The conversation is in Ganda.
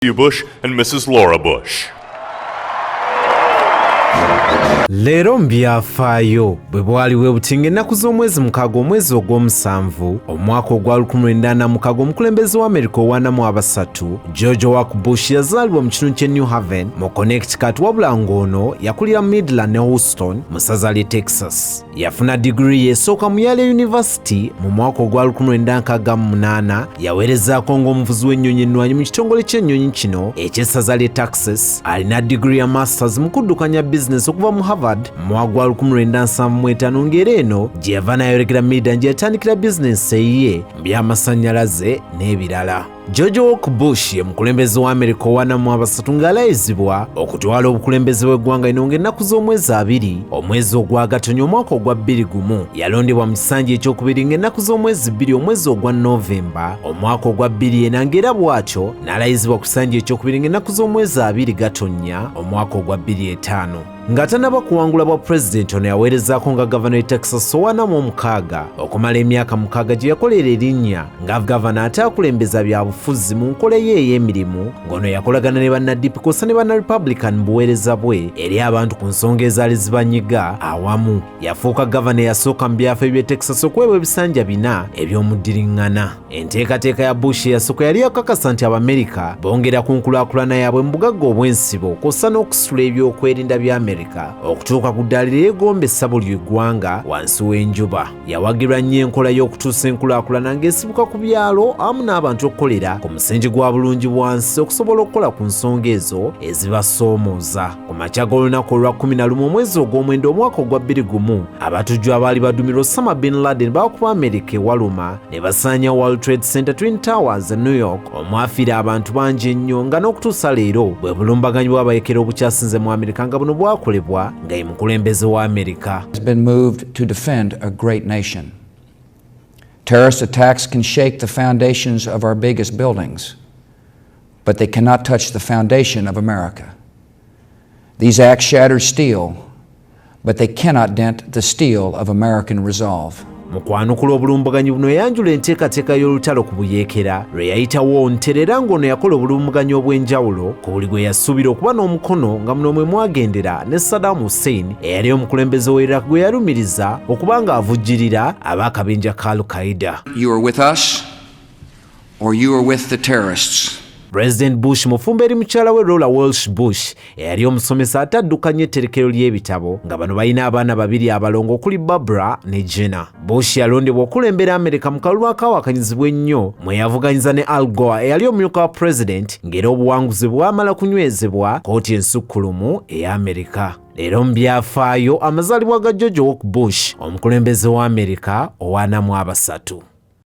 Bush and Mrs. Laura Bush. Leero mu byafaayo bwe bwali bwe buti ng'ennaku z'omwezi 6 omwezi ogw'omusanvu omwaka ogwa 1946, omukulembeze wa Amerika owana mu abasatu George Walker Bush yazaalibwa mu kitundu ky'e New Haven mu Connecticut, wabula ng'ono yakulira Midland ne Houston mu ssaza ly'e Texas. Yafuna digiri ye esooka mu Yale University mu mwaka ogwa 1968. Yaweerezaako ng'omuvuzi w'ennyonyi ennwanyi mu kitongole ky'ennyonyi kino eky'essaza ly'e Texas. Alina digiri ya masters mu kuddukanya bizinesi okuva mu Harvard mu mwaka gwa 1975, ng'era eno gye yava n'ayolekera Midland gye yatandikira bizinesi eyiye mu by'amasannyalaze n'ebirala. George Walker Bush ye mukulembeze wa Amerika owana mu abasatu ng'alayizibwa okutwala obukulembeze bw'eggwanga lino ng'ennaku z'omwezi 2 omwezi ogwa Gatonya omwaka ogwa 2001. Yalondebwa mu kisanja ekyokubiri ng'ennaku z'omwezi 2 omwezi ogwa Novemba omwaka ogwa 2004, ng'era bw'atyo n'alayizibwa ku kisanja ekyokubiri ng'ennaku z'omwezi 2 Gatonya omwaka ogwa 2005. Nga tannaba kuwangula bwa pulezidenti, ono yaweerezaako nga gavana w'e Texas owana mu omukaaga okumala emyaka 6 gye yakolera erinnya nga gavana ate akulembeza byabufuzi mu nkola ye ey'emirimu, ng'ono yakolagana ne bannadp kw'ossa ne banna-Republican mu buweereza bwe eri abantu ku nsonga ezaali zibanyiga awamu. Yafuuka gavana eyasooka mu byafaayo by'e Texas okuweebwa ebisanja 4 eby'omuddiriŋŋana. Enteekateeka ya Bush eyasooka yali yakakasa nti Abamerika bongera ku nkulaakulana yaabwe mu bugagga obw'ensibo kw'ossa n'okusitula ebyokwerinda bya Amerika okutuuka ku ddaala eryegombesa buli eggwanga wansi w'enjuba. Yawagirwa nnyo enkola y'okutuusa enkulaakulana ng'esibuka ku byalo awamu n'abantu okukolera ku musingi gwa bulungi bwansi okusobola okukola ku nsonga ezo ezibasoomooza. Ku makya g'olunaku olwa 11 omwezi ogw'omwenda omwaka ogwa 2001, abatujju abaali badumirwa Osama bin Laden baakuba Amerika ewaluma ne basaanya World Trade Center Twin Towers e New York, omwafiira abantu bangi ennyo, nga n'okutuusa leero bwe bulumbaganyi bw'abayekera obukyasinze mu Amerika nga buno bwakolebwa nga ye mukulembeze wa Amerika. Has been moved to defend a great nation. Terrorist attacks can shake the foundations of our biggest buildings, but they cannot touch the foundation of America. These acts shatter steel, but they cannot dent the steel of American resolve. Mu kwanukula obulumbaganyi buno, yayanjula enteekateeka y'olutalo ku buyeekera lwe yayitawo ntere, era ng'ono yakola obulumbaganyi obw'enjawulo ku buli gwe yasuubira okuba n'omukono, nga muno mwe mwagendera ne Saddam Hussein eyali omukulembeze wa Iraq gwe yalumiriza okuba ng'avujjirira ab'akabinja ka Al-Qaida. You are with us, or you are with the terrorists. President Bush mufumbo eri mukyala we Laura Walsh Bush eyali omusomesa ate addukanya etterekero ly'ebitabo, nga bano balina abaana babiri abalongo okuli Barbara ne Jenna. Bush yalondebwa okulembera Amerika mu kalulu akaawakanyizibwa ennyo mwe yavuganyiza ne Al Gore eyali omumyuka wa president, ng'era obuwanguzi bwamala kunywezebwa kooti ensukkulumu eya Amerika. Leero mu byafaayo, amazaalibwa ga George Walker Bush, omukulembeze wa Amerika owana mu abasatu.